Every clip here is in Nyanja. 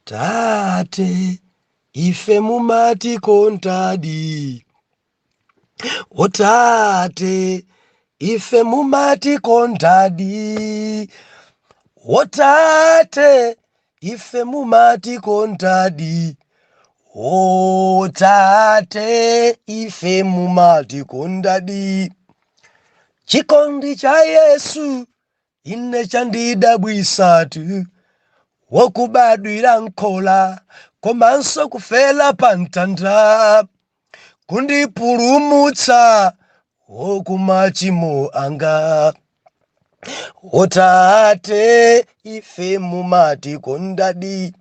Tate, ife mumatikondadi. O Tate, ife mumatikondadi. O Tate, ife mumatikondadi. O Tate, ife mumatikondadi. Chikondi cha Yesu ine chandidabwisatu, wokubadwira nkhola komanso kufela pa mtanda kundipulumutsa wokumachimo anga. O Tate, ife mumatikondadi.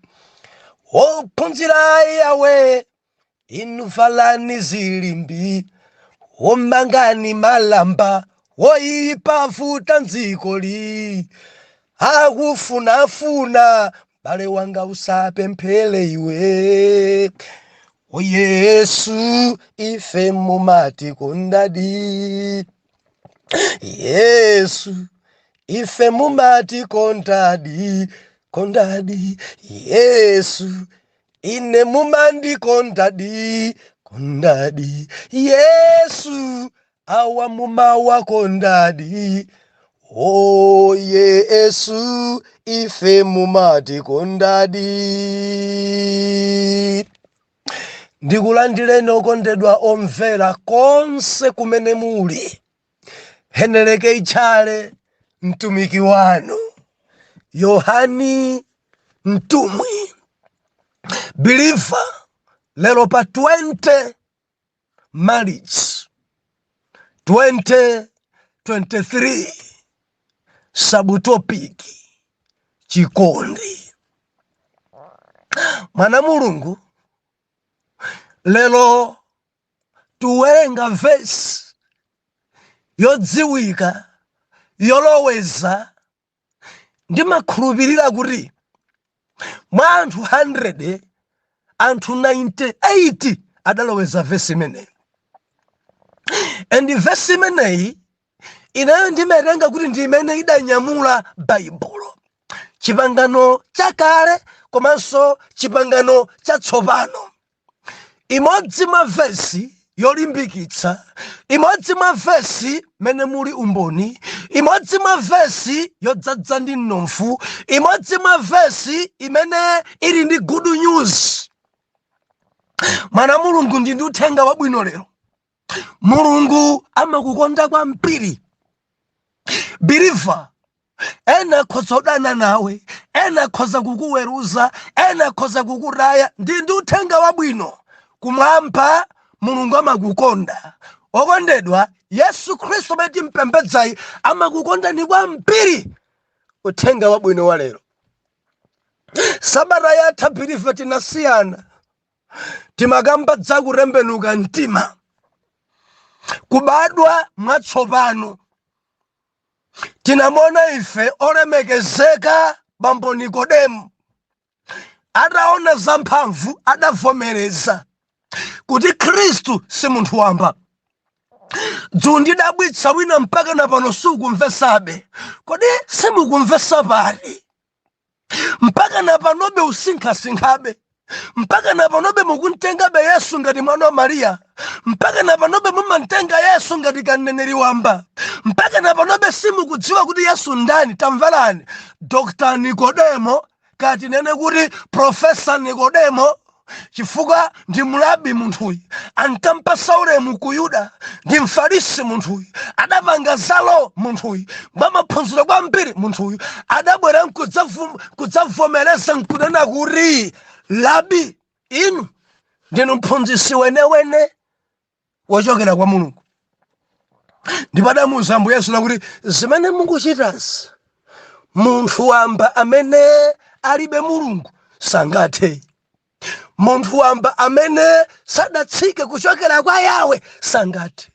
Ophunzira yawe, inu valani zilimbi, womangani malamba, woipa vuta mdzikoli akufunafuna. Bale wanga, usapemphele iwe. O Yesu, ife mumatikondadi. Yesu, ife mumatikondadi, kondadi. Yesu, ine mumandikondadi, kondadi. Yesu, awa mumawakondadi. O Yesu, ife mumatikondadi. Ndikulandireni okondedwa omvera konse kumene muli. Heneleke Itchale, mtumiki wanu Yohani Mtumwi believer, lero pa 20 March 2023, subtopic chikondi. Mwana Mulungu, lero tuwerenga vesi yodziwika yoloweza. Ndimakhulupirira kuti mwa anthu 100, anthu 98 adaloweza vesi imeneyi. And vesi imeneyi ineyo ndimatenga kuti ndi imene idanyamula Baibulo, Chipangano Chakale komanso Chipangano Chatsopano. Imodzi mwa vesi yolimbikitsa, imodzi mwa vesi mene muli umboni, imodzi mwa vesi yodzadza ndi mnofu, imodzi mwa vesi imene ili ndi good news. Mwana Mulungu, ndi uthenga wabwino lero. Mulungu amakukonda kwambiri, believer. Ena akhoza kudana nawe, ena akhoza kukuweruza, ena akhoza kukutaya. Ndi uthenga wabwino: kumwamba Mulungu amakukonda. Okondedwa, Yesu Khristu amene timpembedzayi amakukondani kwambiri. Uthenga wabwino wa lero. Sabata yatha, believer, tinasiyana, timakamba dzakutembenuka mtima, kubadwa mwatsopano. Tinamona ife olemekezeka bambo Nikodemu ataona zamphamvu adavomereza kuti Khristu si munthu wamba. Dzundidabwitsa wina mpaka na pano sukumvesabe. Kodi simukumvesa pali? Mpaka na panobe usinkhasinkhabe, mpaka na panobe mukuntengabe Yesu ngati mwana wa Mariya, mpaka na panobe mumantenga Yesu ngati kaneneri wamba, mpaka na panobe simukudziwa kuti Yesu ndani. Tamverani, Dr Nikodemo, kati nene kuti Professor Nikodemo, chifukwa ndi mlabi munthuyu, ankampasa ulemu ku Yuda, ndi Mfarisi munthuyu, adapanga zalo munthuyu, mwamaphunziro kwambiri munthuyu, adabwera kudzavomereza nkunena kuti, "Labi, inu ndinu mphunzitsi wenewene wochokera kwa Mulungu." Ndipo adamuwuza Ambuye Yesu kuti zimene mukuchitazi munthu wamba amene alibe Mulungu sangathe, munthu wamba amene sadatsike kuchokera kwa Yawe sangathe,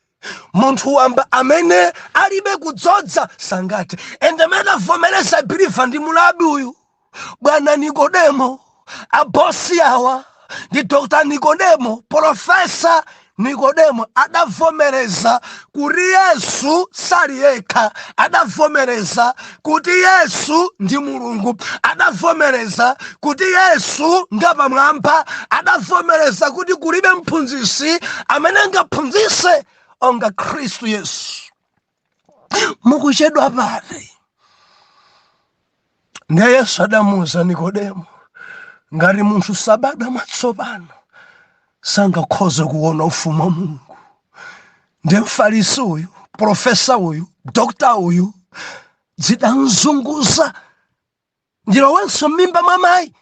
munthu wamba amene alibe kudzodza sangathe. And amene avomereza, believer, ndi mulabi uyu, bwana Nikodemo. Abosi awa ndi Dr Nikodemo, Professor. Nikodemo adavomereza kuti Yesu sali yekha, adavomereza kuti Yesu ndi Mulungu, adavomereza kuti Yesu ngapamwamba, adavomereza kuti kulibe mphunzitsi amene angaphunzitse onga Khristu Yesu. Mukuchedwa pati? Ndiye Yesu adamuwuza Nikodemo, ngati munthu sabadwa mwatsopano sangakhoze kuona ufumu wa Mulungu. Ndiye Mfarisi uyu, profesa uyu, dokta uyu, zidamzunguza, ndilowenso m'mimba mwa mayi,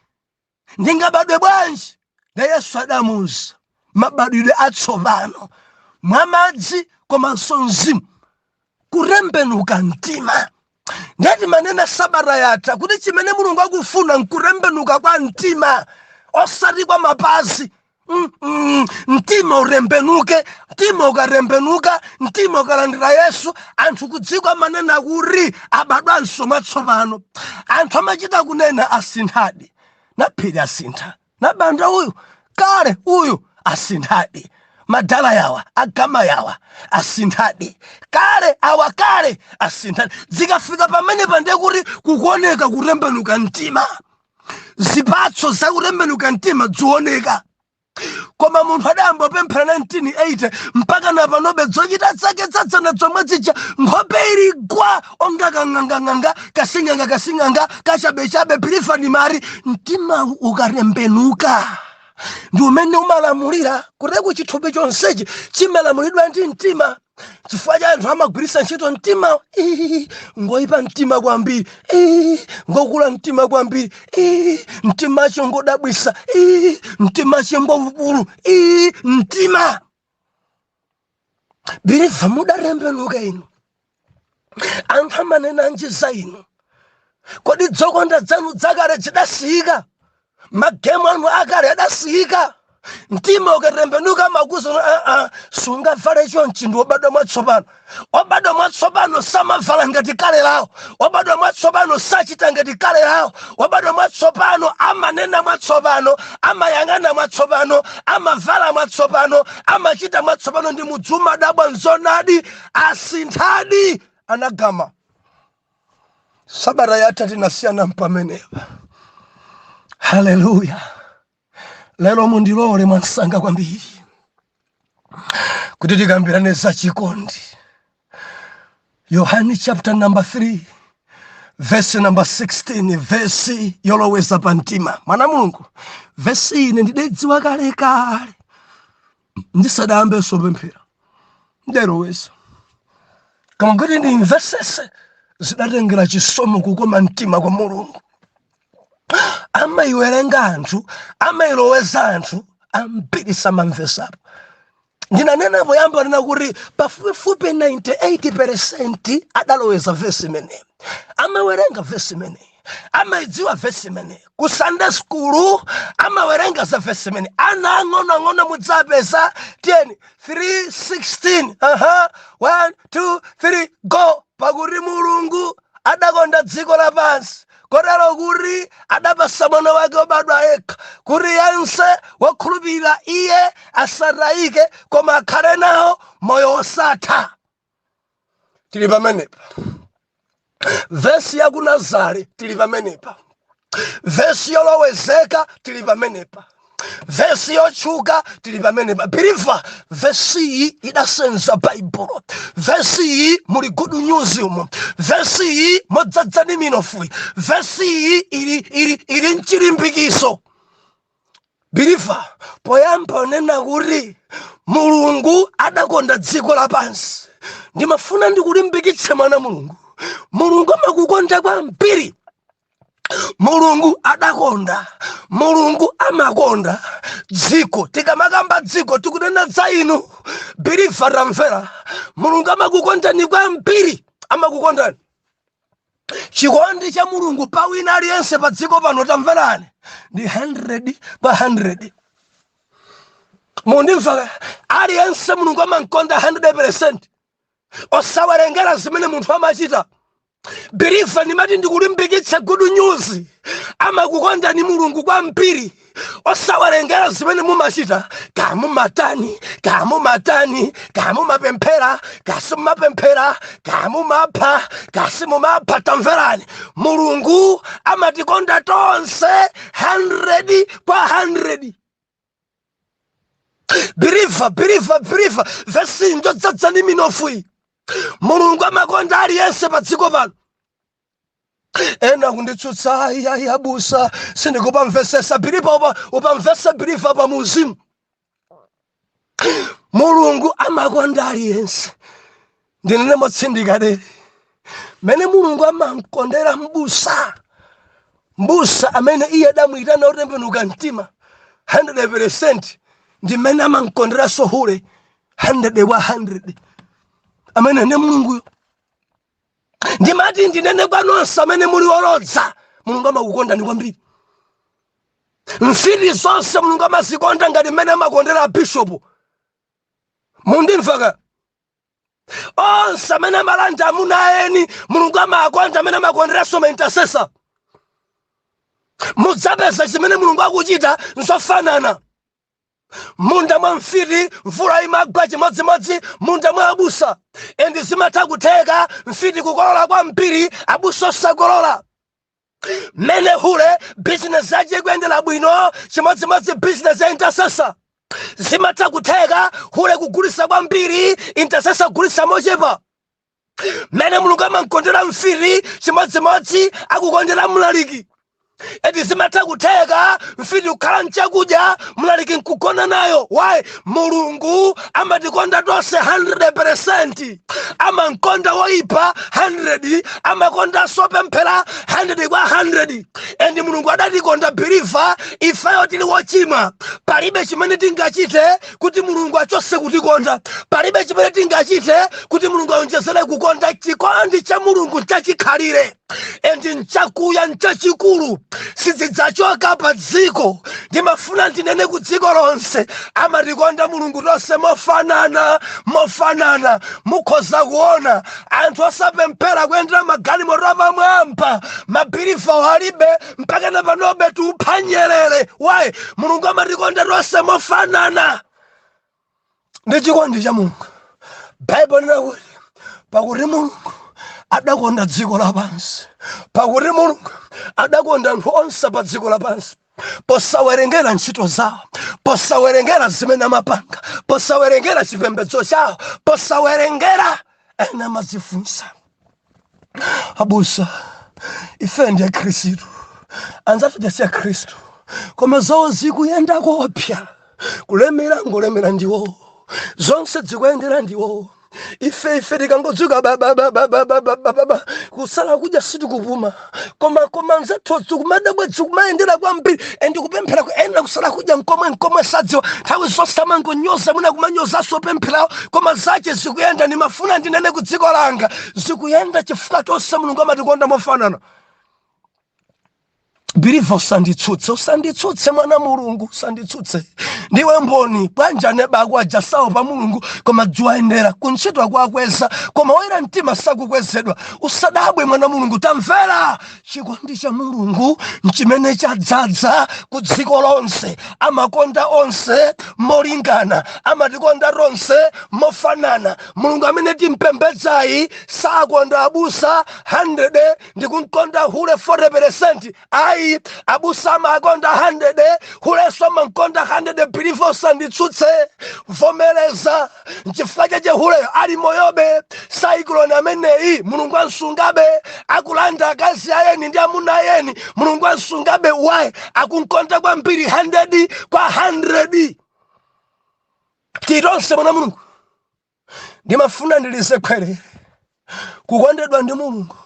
ndingabadwe bwanji? Ndiye Yesu adamuwuza mabadwidwe atsopano mwa madzi komanso mzimu, kurembenuka mtima. Ndati manena sabata yatha kuti chimene Mulungu akufuna nkurembenuka kwa mtima, osati kwa mapazi. Mtima urembenuke. Mtima ukarembenuka, mtima ukalandira Yesu, anthu kudziko amanena kuti abadwanso mwatsopano. Anthu amachita kunena asinthadi, naphiri asintha, nabanda uyu kale uyu asinthadi, madala yawa agama yawa asinthadi, kale awa kale asinthadi. Zikafika pamene pandiye kuti kukuoneka kutembenuka mtima, zipatso za kutembenuka mtima zioneka. Koma munthu adayamba kupemphera 1980 mpaka na panobe zochita zake zadzana zomwe zija, nkhope ili gwa onga kang'angang'anga, kasing'anga kasing'anga kachabechabe pilifani mari. Mtima ukatembenuka ndi umene umalamulira kuteko chithupi chonsechi chimalamulidwa ndi mtima. Chifukwa cha anthu amagwiritsa ntchito mtima. Ii, ngoyipa mtima kwambiri. Ii, ngokula mtima kwambiri. Ii, mtimacho ngodabwisa. Ii, mtimacho ngwaukulu. Ii, mtima believer, mudatembenuka inu? Anthu amanenanji za inu? Kodi dzokonda dzanu dzakale zidasiyika? Magemu anu akale adasiyika? Mtima ukatembenuka makuzo, aa, sungavale chonchi, ndi obadwa mwatsopano. Obadwa mwatsopano samavala ngati kale lawo. Obadwa mwatsopano sachita ngati kale lawo. Obadwa mwatsopano amanena mwatsopano, amayang'ana mwatsopano, amavala mwatsopano, amachita mwatsopano. Ndi mudzuma dabwa, nzonadi, asinthadi anagama. Sabata yatha tinasiyana mpamenepa. Haleluya! Lero mundilole mwansanga kwambiri kuti tikambirane za chikondi. Yohani chapter number 3 verse number 16, vesi yoloweza pa mtima mwana Mulungu. Vesi ine ndidadziwa kalekale ndisadayambenso pemphera, ndaloweza, koma kuti ndimvesese zidatengera chisomo, kukoma mtima kwa Mulungu. Amayiwerenga anthu, amayiloweza anthu ambiri samamvesapo. Ndinanena poyamba nena kuti pafupifupi 98% adaloweza vesi imeneyi, amawerenga vesi imeneyi, amayidziwa vesi imeneyi. Ku Sunday school amawerenga za vesi imeneyi. Ana ang'onoang'ono mudzapeza, tiyeni, 3:16. Aha, 1 2 3 go! Pakuti Mulungu adakonda dziko lapansi kotero kuti adapasa mwana wake wobadwa yekha, kuti yense wokhulupirira iye asatayike koma akhale nawo moyo wosatha. Tili pamenepa, vesi ya ku Nazare. Tili pamenepa, vesi yolowezeka. Tili pamenepa, vesi yotchuka. Tili pamenepa, believer. Vesi iyi idasenza Baibulo. Vesi iyi muli good news umo. Vesi iyi modzadza ndi minofu. Vesi iyi ili mchilimbikiso, believer. Poyamba onena kuti Mulungu adakonda dziko lapansi, ndimafuna ndikulimbikitse mwana Mulungu. Mulungu amakukonda kwambiri. Mulungu adakonda, Mulungu amakonda dziko. Tikamakamba dziko tikunena za inu, believer. Tamvera, Mulungu amakukondani kwambiri, amakukondani. Chikondi cha Mulungu pa wina aliyense pa dziko pano, tamverani, ndi 100 pa 100. Mundimva? Aliyense Mulungu amankonda 100%, osawerengera zimene munthu amachita. Believer, ndimati ndikulimbikitsa good news. Amakukondani Mulungu kwambiri, osawerengera zimene mumachita, kamumatani, kamumatani, kamumapemphera, kasimumapemphera, kamumapha, kasimumapha. Tamverani, Mulungu amatikonda tonse 100 kwa 100. Believer, believer, believer, vesi njodzadza ndi minofu iyi. Mulungu amakonda aliyense pa dziko pano. Ena kunditsutsa, "Ayi, ayi, abusa, sindikupamvesesa." Believer, upamvesa believer, pa muzimu Mulungu amakonda aliyense. Ndinene motsindika dere, mene Mulungu amamkondera mbusa, mbusa amene iye adamuyitana otembenuka mtima 100%, ndi mmene amamkonderanso hule 100 wa 100. Amene ndi Mulunguyo. Ndimati ndinene kwa nonse amene muli olodza, Mulungu amakukondani kwambiri. Mfiti zonse Mulungu amazikonda ngati mmene amakondera bishopu. Mundimvaka? Onse amene amalanda amuna aeni, Mulungu amakonda amene amakonderanso ma intercessor. Mudzapeza chimene Mulungu akuchita nzofanana. Munda mwa mfiti mvula imagwa chimodzimodzi munda mwa abusa, and zimatha kutheka mfiti kukolola kwambiri, abusa osakolola. Mmene hule bizinesi yache ikuyendera bwino, chimodzimodzi bizinesi ya intercessor. Zimatha kutheka hule kugulisa kwambiri, intercessor kugulisa mochepa. Mmene Mulungu amamkondera mfiti, chimodzimodzi akukondera mlaliki. Eti zimatha kutheka mfiti kukhala mchakudya, mlaliki nkugona nayo. Why? Mulungu amatikonda tonse 100%. Amamkonda woipa 100, amakondanso pemphera 100 kwa 100. And Mulungu adatikonda, believer, ifeyo tili wochimwa. Palibe chimene tingachite kuti Mulungu achose kutikonda. Palibe chimene tingachite kuti Mulungu aonjezere kukonda. Chikondi cha Mulungu nchachikhalire and nchakuya, nchachikulu, sizidzachoka pa dziko. Ndimafuna ndinene ku dziko lonse, amatikonda Mulungu tonse mofanana, mofanana. Mukhoza kuona anthu osapemphera kuyendera magalimoto apamwamba, ma believer alibe mpaka na panobe tiuphanyerere. Why? Mulungu amatikonda tonse mofanana ndi chikondi cha Mulungu. Baibulo lina kuti, "Pakuti Mulungu adakonda dziko lapansi," pakuti Mulungu adakonda anthu onse pa dziko lapansi, posawerengera ntchito zawo, posawerengera zimene amapanga, posawerengera chipembedzo chawo, posawerengera. Ena amadzifunsa, "Abusa, ife ndi akhristu, anzathu tasi akhristu, koma zawo zikuyenda kopya, kulemera ngolemera ndiwo, zonse zikuyendera ndiwo. Ife tikangodzuka bababababababa, kusala kudya sitikupuma, koma nzathu zikumadabwa, zikumayendera kwambiri." And kupemphera ena kusala kudya nkomwe nkomwe sadziwa. Nthawi zonse amangonyoza, mwina kumanyozanso pempherawo, koma zache zikuyenda. Ndimafuna ndinene ku dziko langa, zikuyenda chifukwa tonse Mulungu amatikonda mofanana. Believer, usanditsutse, usanditsutse, mwana Mulungu, usanditsutse. Ndiwe mboni. Bwanja nebako ajasawo pa Mulungu, koma dziwayendera kuntchito akuakweza, koma woyera mtima sakukwezedwa. Usadabwe, mwana Mulungu. Tamvera, chikondi cha Mulungu nchimene chadzadza ku dziko lonse. Amakonda onse molingana, amatikonda tonse mofanana. Mulungu amene timpembedzayi sakonda abusa 100 ndikunkonda hule 40%, ayi. Abusa amakonda 100, huleso amankonda 100. Believer, usanditsutse, vomereza. Nchifukwa chache huleyo ali moyobe. Cyclone ameneyi Mulungu ansungabe. Akulanda akazi ayeni ndi amuna ayeni, Mulungu ansungabe. Why? Akunkonda kwambiri 100 kwa 100 titonse. Mwana Mulungu, ndimafuna ndilize khwerere. Kukondedwa ndi Mulungu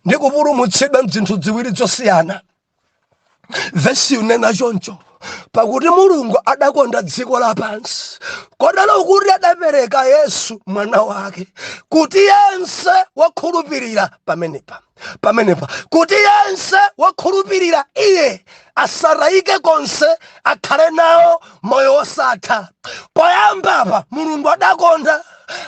ndi kupulumutsidwa mzinthu ziwiri zosiyana. Vesi unena choncho, "Pakuti Mulungu adakonda dziko lapansi kotero kuti adapereka Yesu mwana wake, kuti yense wakhulupirira," pamenepa, "kuti yense wakhulupirira iye asatayike konse, akhale nawo moyo wosatha." Poyambapa Mulungu adakonda.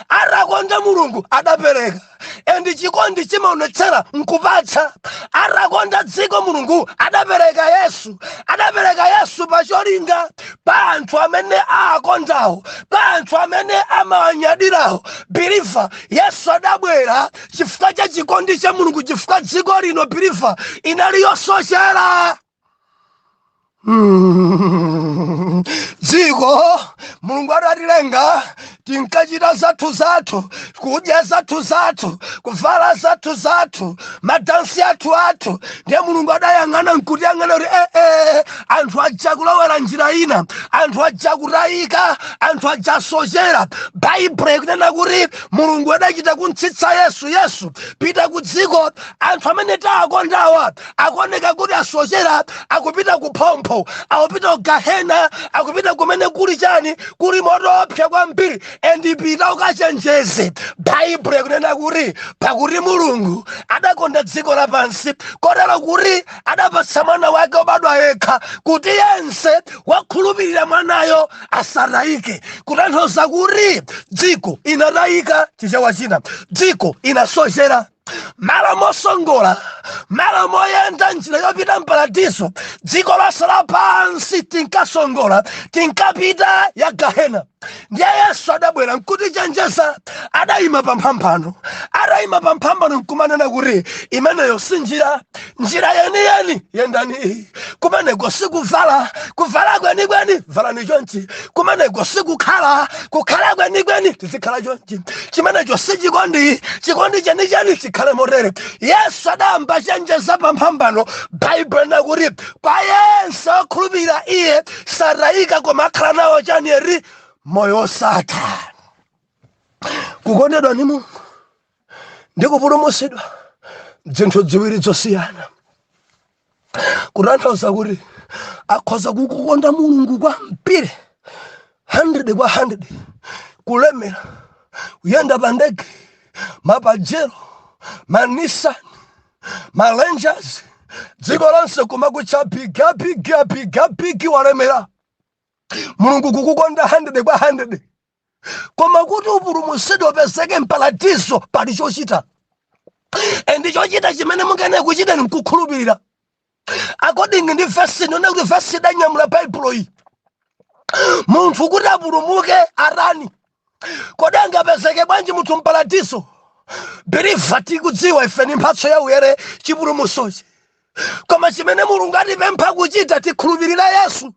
Atakonda Mulungu adapereka, and chikondi chimaonetsera nkupatsa. Atakonda dziko Mulungu adapereka Yesu. Adapereka Yesu pacholinga pa anthu amene aakondawo, pa anthu amene amawanyadirawo. Believer, Yesu adabwera chifukwa cha chikondi cha Mulungu, chifukwa dziko lino, believer, inali yosochera. Dziko Mulungu adatilenga, tinkachita zathu zathu, kudya zathu zathu, kuvala zathu zathu, madansi athu athu. Ndiye Mulungu adayang'ana nkutiyang'ana kuti ee, anthu aja kulowera njira ina, anthu aja kutayika, anthu aja sochera. Baibulo ikunena kuti Mulungu adachita kuntsitsa Yesu. Yesu, pita ku dziko, anthu amene taakondawa akuoneka kuti asochera, akupita ku phompho, akupita ku gahena, akupita kumene kuli chani? Kuli moto opsa kwambiri, and pita ukachenjeze. Baibulo ikunena kuti pakuti Mulungu adakonda dziko lapansi kotero kuti adapatsa mwana wake obadwa yekha, kuti yense wakhulupirira mwanayo asatayike. Kutanthauza kuti dziko inatayika, Chichewa china, dziko inasochera. Malo mosongola, malo moyenda njira yopita mparadiso, dziko lonse lapansi tinkasongola, tinkapita ya gahena. Ndiye Yesu adabwera nkutichenjeza. Adayima pamphambano, adayima pamphambano nkumanena kuti imeneyo si njira, njira yeniyeni yendani iyi. Kumeneko sikuvala, kuvala kwenikweni valani chonchi. Kumeneko sikukhala, kukhala kwenikweni tizikhala chonchi. Chimenecho si chikondi, chikondi chenicheni chikhale motere. Yesu adayamba chenjeza pamphambano. Baibulo nakuti kwa yense okhulupirira iye satayika, koma akhala nawo chani eri? Moyo wosatha. Kukondedwa ndi Mulungu ndi kupulumutsidwa zinthu ziwiri zosiyana. Kutanthauza kuti akhoza kukukonda Mulungu kwambiri, 100 kwa 100, kulemera, kuyenda pa ndege, ma Pajero, ma Nissan, ma Rangers, dziko lonse kumakutcha biga biga biga bigi, walemera, Mulungu kukukonda 100 kwa 100. Koma kuti upulumutsidwe, upezeke mparadiso, pali chochita, and chochita chimene mungayenera kuchita ni nkukhulupirira. According ndi vesi, ndione kuti vesi idanyamula Baibulo iyi. Munthu kuti apulumuke atani? Kodi angapezeke bwanji munthu mparadiso? Believer, tikudziwa ife ni mphatso ya ulere chipulumutsochi, koma chimene Mulungu atipempha kuchita, tikhulupirira Yesu,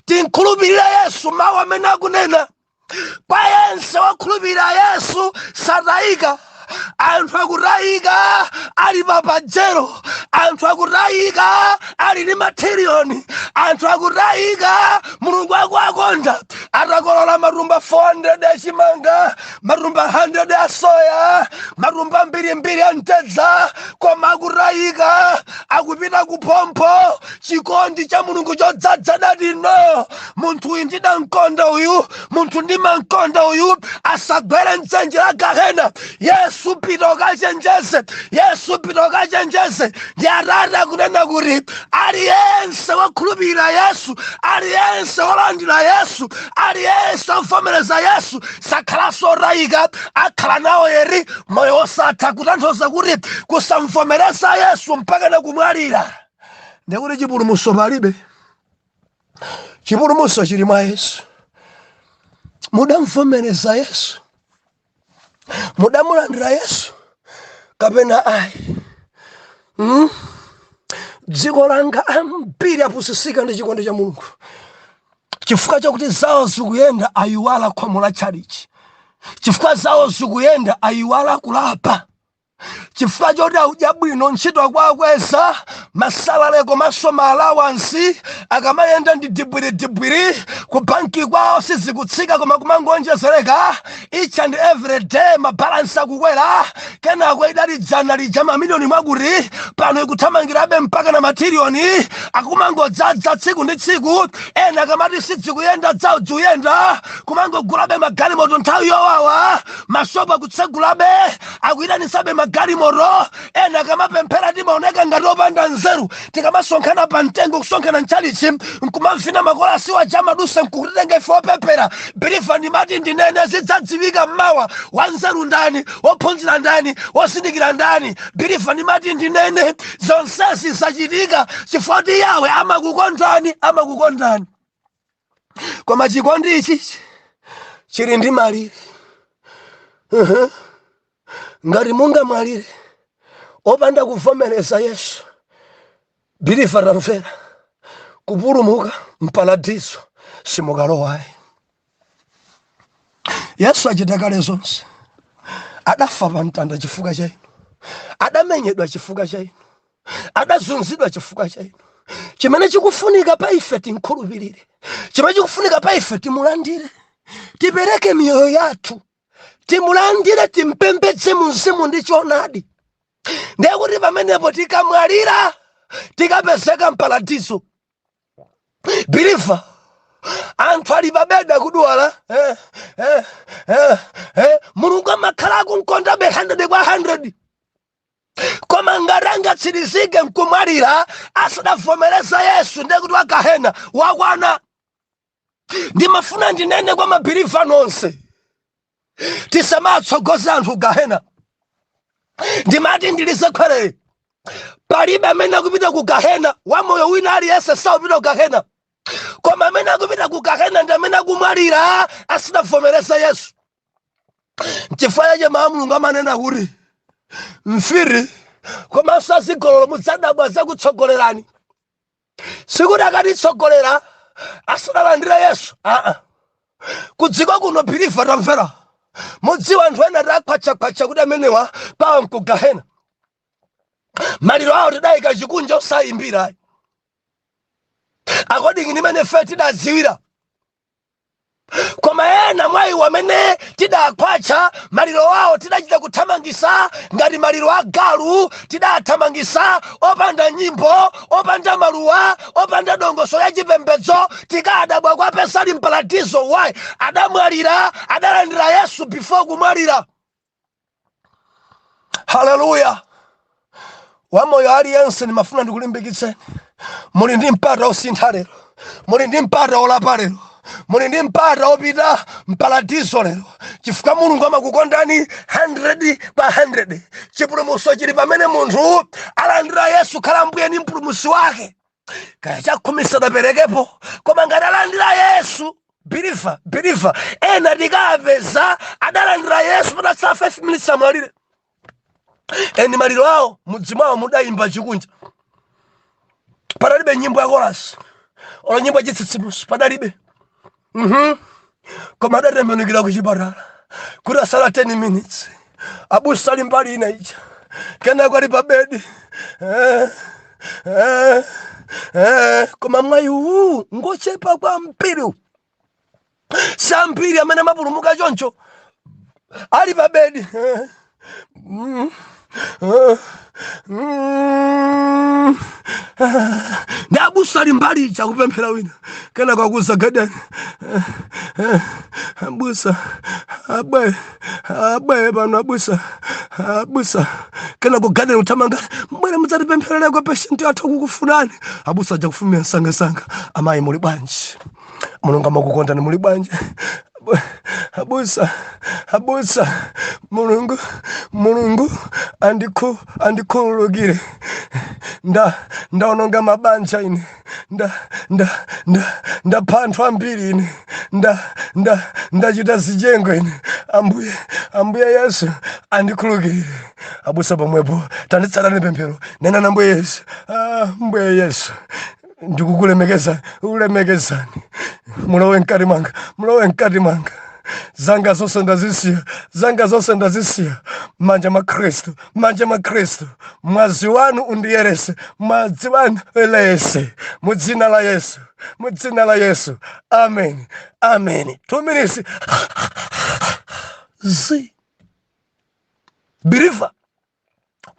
tinkhulupirira Yesu. Mawu amene akunena kwa yense wakhulupirira Yesu satayika. Anthu akutayika ali pa Pajero, anthu akutayika ali ndi matiriyoni, anthu akutayika Mulungu akuakonda, atakolola matumba 400 achimanga, matumba 100 a soya, matumba mbirimbiri a mtedza, koma akutayika, akupita kuphompho. Chikondi cha Mulungu chodzaza dati no, munthu uyu ndidamkonda uyu, munthu ndimamkonda uyu, asagwere mdzenje la gahena. Yesu, pita ukachenjeze. Yesu, pita ukachenjeze. Ndi Atate akunena kuti aliyense wakhulupirira Yesu, aliyense wolandira Yesu, aliyense wovomereza Yesu sakhalanso otayika, akhala nawo eri moyo wosatha. Kutanthauza kuti kusamvomereza Yesu mpaka nakumwalira, ndikuti chipulumutso palibe. Chipulumutso chili mwa Yesu. Mudamvomereza Yesu? Mudamulandira Yesu kapena ayi? Dziko langa ambiri apusisika ndi chikondi cha Mulungu chifukwa chakuti zawo zikuyenda, ayiwala khomo la tchalichi. Chifukwa zawo zikuyenda, ayiwala kulapa. Chifukwa choti akudya bwino, ntchito akwakweza, ma salary komanso ma allowance, akamayenda ndi dibwiridibwiri, ku banki kwawo sizikutsika koma kumangonjezereka each and every day, ma balance akukwera. Kenako idali dzana lija mamiliyoni mwakuti, pano ikuthamangirabe mpaka na matiriyoni, akumangodzadza tsiku ndi tsiku. Ena akamati sizikuyenda, dzawo zikuyenda, kumangogulabe magalimoto nthawi yowawa, mashopu akutsegulabe, akuyitanisabe magalimoto. galimoto. Ena akamapemphera timaoneka ngati opanda nzeru. Tikamasonkhana pa mtengo, kusonkhana mchalichi nkumavina makolasi waja, amadusa nkutitenga ife opepera. Believer, ndimati ndinene, zidzadziwika mmawa wanzeru ndani, wophunzira ndani, wozindikira ndani. Believer, ndimati ndinene, zonsezi zachitika chifukwa kuti Yawe amakukondani, amakukondani. Koma chikondi ichi chili ndi malire. Ngati mungamwalire opanda kuvomereza Yesu, believer, tamvera, kupulumuka mparadiso simukalowayi. Yesu achita kale zonse. Adafa pa mtanda chifukwa cha inu, adamenyedwa chifukwa cha inu, adazunzidwa chifukwa cha inu. Chimene chikufunika pa ife, timkhulupirire. Chimene chikufunika pa ife, timulandire, tipereke miyoyo yathu, timulandire, timpembedze mu mzimu ndi choonadi. Ndiye kuti pamenepo tikamwalira tikapezeka mparadiso. Believer, anthu ali pabedi akudwala, Mulungu amakhala akunkondabe 100 kwa 100. Koma ngati angatsirizike nkumwalira asadavomereza Yesu, ndiye kuti wagahena wakwana. Ndimafuna ndinene kwa mabeliever nonse, tisamatsogoze anthu gahena. Ndimati ndilize khwerere, palibe amene akupita ku gahena. Wamoyo wina aliyense saupita ku gahena, koma amene akupita ku gahena ndi amene akumwalira asadavomereza Yesu. Nchifukwa chache mawu a Mulungu amanena kuti mfiti komanso azigololo mudzadabwa zakutsogolerani. Sikuti akatitsogolera asadalandire Yesu, aa. Kudziko kuno, believer, tamvera, mudziwa anthu ena takhwachakhwacha kuti amenewa pawa nkugahena. Maliro awo tidayika chikunja, osayimbira, according nimene ife tidadziwira. Koma ena mwa iwo amene tidakhwacha, maliro awo tidachita kuthamangisa ngati maliro a galu. Tidathamangisa opanda nyimbo, opanda maluwa, opanda dongoso ya chipembedzo. Tikadabwa kwapeza ali mparadiso. Why? Adamwalira, adalandira Yesu before kumwalira. Haleluya! Wamoyo aliyense, ndimafuna ndikulimbikitseni, muli ndi mpata osintha lero, muli ndi mpata olapa lero, muli ndi mpata opita mparadiso lero, chifukwa Mulungu amakukondani 100 pa 100. Chipulumutso chili pamene munthu alandira Yesu khala mbuye ndi mpulumutsi wake. Kaya chakhumi sadaperekepo, koma ngati alandira Yesu. Believer, believer, ena tikapeza adalandira Yesu patatsala 5 minutes amwalire, eni maliro awo mudzi mwawo mudayimba chikunja. Padalibe nyimbo ya chorus olo nyimbo ya chitsitsimutso, padalibe. Koma adatembenukira ku chipatala kuti asala 10 minutes, abusa ali mbali ina ija, kenako ali pa bedi, eh. Koma mwayi uwu ngochepa kwambiri, sambiri amene amapulumuka choncho. Ali pa bedi, Ndi abusa ali mbali ija kupemphera wina, kenako akuza gadani, "Abusa, abwe abwe pano, abusa, abusa." Kenako gadani kuthamanga, "Mbwere mudzatipempherereko, patient athu kukufunani." Abusa aja kufumira msangasanga, "Amayi, muli bwanji? Mulungu amakukondani. Muli bwanji?" "Abusa, abusa, Mulungu, Mulungu andikhululukire. Ndaononga mabanja ine, nda nda nda ndapha anthu ambiri ine, nda nda ndachita zichengo ine. Ambuye, Ambuye Yesu andikhululukire." Abusa pomwepo, "Tanditsatani pemphero, nenani Ambuye Yesu." "Ah, Ambuye Yesu, ndikukulemekeza, ulemekezani, mulowe mkati mwanga, mulowe mkati mwanga. Zanga zonse ndazisiya, zanga zonse ndazisiya manja mwa Khristu, manja mwa Khristu. Mwazi wanu undiyerese, mwazi wanu uyerese, mu dzina la Yesu, mu dzina la Yesu, amen, amen." 2 minutes zi. Believer,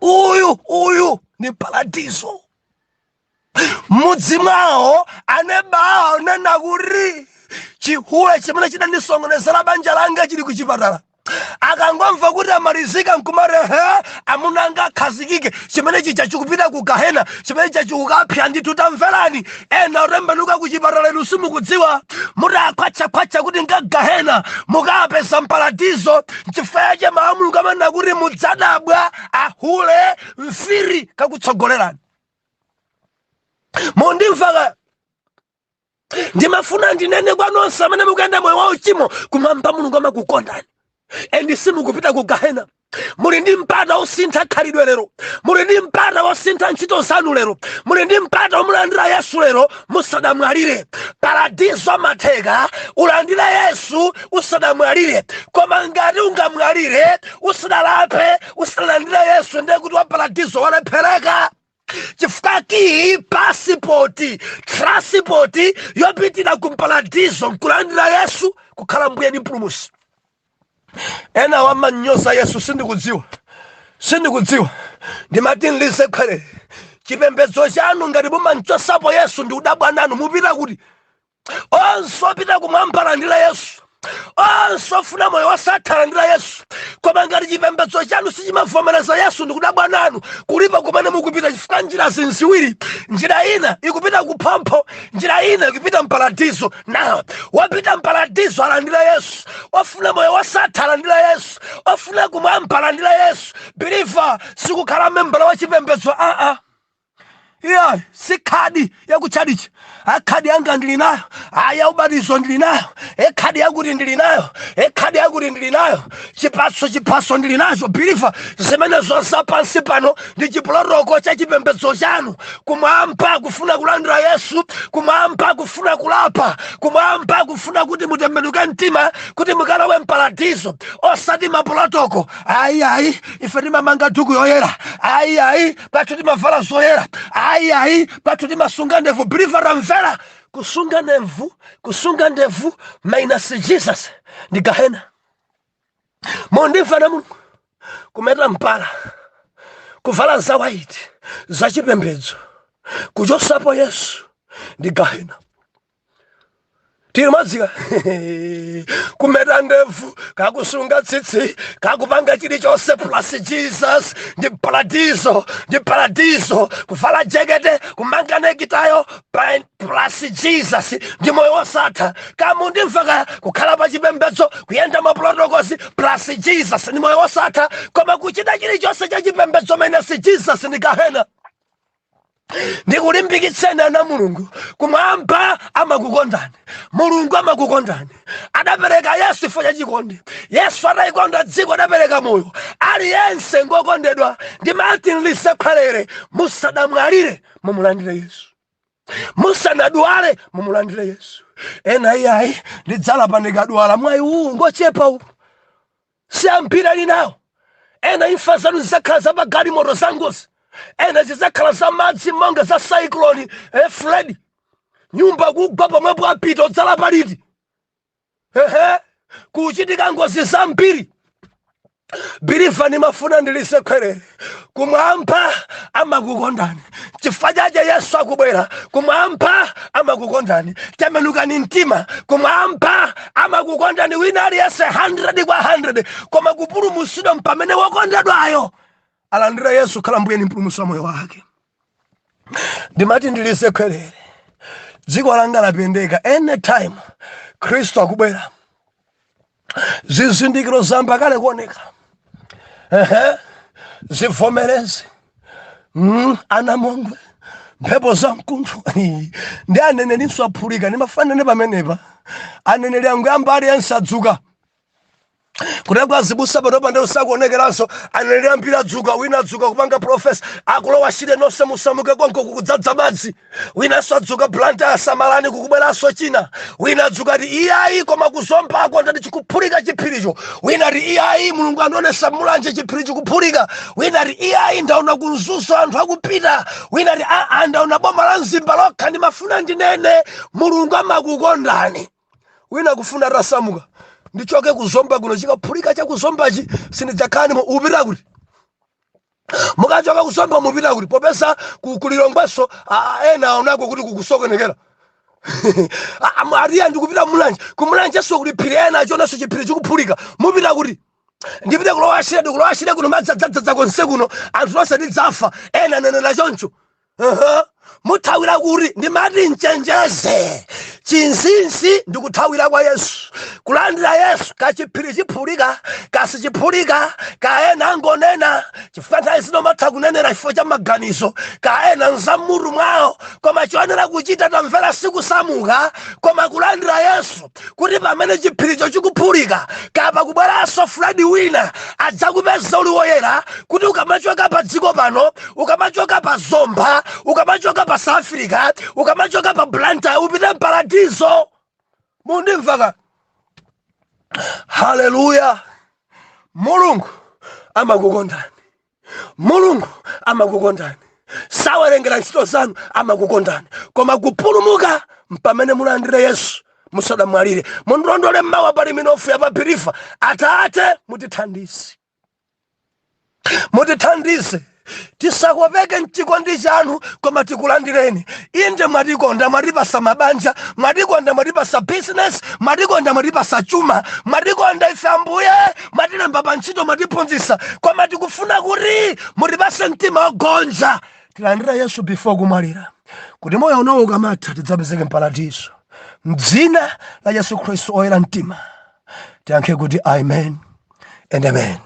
uyu uyu ni paradiso. Mudzi mwawo anebawo nena kuti chihule chimene chidandisongonezera banja langa chili kuchipatala. Akangomva kuti amalizika nkumati, "He, amuna anga akhazikike," chimene chija chikupita ku gahena, chimene chija chikukapsa ndithu. Tamverani, ena otembenuka ku chipatala inu simukudziwa, muti akhwachakhwacha kuti ngagahena, mukapeza mparadizo. Nchifukwa yache mawu a Mulungu amanena kuti mudzadabwa ahule mfiri kakutsogolerani. Mundimva ka? Ndimafuna ndinene kwa nonse amene mukuyenda moyo wa uchimo, kumwamba Mulungu amakukondani and simukupita ku gahena. Muli ndi mpata wosintha khalidwe lero, muli ndi mpata wosintha ntchito zanu lero, muli ndi mpata womulandira Yesu lero musadamwalire. Paradizo amatheka ulandire Yesu usadamwalire, koma ngati ungamwalire usadalape, usadalandire Yesu, ndiye kuti wa paradizo walephereka, chifukwa ki passport, transport yopitira ku paradizo nkulandira Yesu kukhala mbuye ndi mpulumutsi. Ena wamanyoza Yesu, sindikudziwa, sindikudziwa. Ndimati nlize khwerere chipembedzo chanu, ngati mumanchosapo Yesu ndi udabwa nanu. Mupita kuti? Onse opita kumwamba alandira Yesu, onse ofuna moyo wosatha alandira Yesu. Koma ngati chipembedzo chanu sichimavomereza Yesu, ndikudabwa nanu, kulipo kumene mukupita, chifukwa njira zinziwiri: njira ina ikupita kuphompho, njira ina ikupita mparadizo. Now wapita mparadizo alandira Yesu, ofuna moyo wosatha alandira Yesu, ofuna kumwamba alandira Yesu. Believer sikukhala membala wa chipembedzo, aa iya, si khadi yakutchalichi. Akhadi yanga ndili nayo, aya ubatizo ndili nayo, ekhadi yakuti ndili nayo, ekhadi yakuti ndili nayo, chipatso chiphaso ndili nacho. Believer, zimene zonse pansi pano ndi chiprotocol cha chipembedzo chanu. Kumwamba kufuna kulandira Yesu, kumwamba kufuna kulapa, kumwamba kufuna kuti mutembenuke mtima kuti mukalowe mparadizo, osati maprotocol. Ayi, ayi, ife timamanga duku yoyera, ayi, ayi, pathu timavala zoyera, ayi, ayi, pathu timasunga ndevu. Believer, ramvera, kusunga ndevu, kusunga ndevu minus Jesus ndi gahena. Mundimva na Mulungu? Kumeta mpala, kuvala za white zachipembedzo, kuchosapo Yesu ndi gahena. Tili madzika kumeta ndevu, kakusunga tsitsi, kakupanga chilichonse plus Jesus ndi paradiso, ndi paradiso. Kuvala jekete, kumanga nekitayo plus Jesus ndi moyo wosatha. Kamundimva ka? Kukhala pa chipembedzo, kuyenda ma protocols plus Jesus ndi moyo wosatha, koma kuchita chilichonse cha chipembedzo minus Jesus ndi gahena. Ndikulimbikitseni ana Mulungu, kumwamba amakukondani, Mulungu amakukondani, adapereka Yesu chifukwa cha chikondi. Yesu adayikonda dziko, adapereka moyo. Aliyense ngokondedwa. Ndimati nlisekhwelere, musadamwalire mumulandire Yesu, musanadwale mumulandire Yesu. Ena, "Iyayi, ndidzalapa ndikadwala." Mwayi uwu ngochepa, uwu si ambiri ali nawo. Ena imfa zanu zidzakhala za magalimoto, za ngozi, ena zidzakhala za madzi monga za cyclone Freddy, nyumba kugwa pomwepo, apita. Udzalapa liti? Ehe, kuchitika ngozi zambiri. Believer, nimafuna ndilisekhwerere, kumwamba amakukondani, chifukwa chache Yesu akubwera. Kumwamba amakukondani, tembenukani mtima. Kumwamba amakukondani wina aliyense 100 kwa 100, koma kupulumutsidwa mpamene wokondedwayo alandira Yesu khala mbuye ndi mpulumutsi wa moyo wake. Ndimati ndilisekhwerere, dziko langa lapendeka, anytime Khristu akubwera. Zizindikiro zamba kale kuoneka, ehe, zivomerezi, anamondwe, mphepo za mkuntho, ndi anenelinso aphulika. Ndimafanane pamenepa, aneneri angoyamba, aliyense adzuka kutegwa azibusa panopa ndi usakuonekeranso. Aneneri ambiri adzuka, wina adzuka kupanga prophesy, akulowa Shire, nonse musamuke konko, kukudzadza madzi. Winanso adzuka, "Blantyre, asamalani, kukubweranso china." Wina adzuka ati, "Iyayi, koma kuzombako ndati chikuphulika chiphiricho." Wina ati, "Iyayi, Mulungu andionesa Mulanje chiphiri chikuphulika." Wina ati, "Iyayi, ndaona kuMzuzu anthu akupita." Wina ati, "Aa, ndaona boma la Mzimba lokha." Ndimafuna ndinene, Mulungu amakukondani. Wina kufuna atasamuka, "Ndichoke kuzomba kuno, chikaphulika chakuzombachi sindidzakhala." Upita kuti? Mukachoka kuzomba mupita kuti? Popeza kulilongweso ena aonako kuti kukusokonekera. Ariya, "Ndikupita Mulanje." Kumulanjenso kuli phiri, ena achionanso chiphiri chikuphulika. Mupita kuti? Ndipite kulowa Shire, kulowa Shire kuno madzi adzadzaza konse kuno, anthu onse tidzafa. Ena anenera choncho. Muthawira kuti? Ndimati mchenjeze, chinsinsi ndikuthawira kwa Yesu, kulandira Yesu. Kachiphiri chiphulika, kasichiphulika, kaena angonena chifukwa nthawi zino matha kunenera chifukwa cha maganizo, kaena nzamutu mwawo. Koma choyenera kuchita, tamvera, sikusamuka koma kulandira Yesu, kuti pamene chiphiricho chikuphulika kapa kubweranso flood wina, adzakupeza uli woyera, kuti ukamachoka pa dziko pano, ukamachoka pa Zomba, ukamachoka pa South Africa, ukamachoka pa Blantyre, upite mparadizo. Mundimvaka? Haleluya! Mulungu amakukondani, Mulungu amakukondani, sawerengera ntchito zanu, amakukondani. Koma kupulumuka mpamene mulandire Yesu musadamwalire. Mundilondole mmawa pali minofu ya papirifa. Atate, mutithandize, mutithandize tisakopeke mchikondi chanu, koma tikulandireni. Inde, mwatikonda, mwatipasa mabanja, mwatikonda, mwatipasa business, mwatikonda, mwatipasa chuma, mwatikonda ife Ambuye, mwatilemba pa ntchito, mwatiphunzitsa, koma tikufuna kuti mutipase mtima wogonja, tilandire Yesu before kumwalira, kuti moyo unowo ukamatha tidzapezeke mparadiso. Mdzina la Yesu Khristu oyera mtima tiyankhe kuti amen and amen.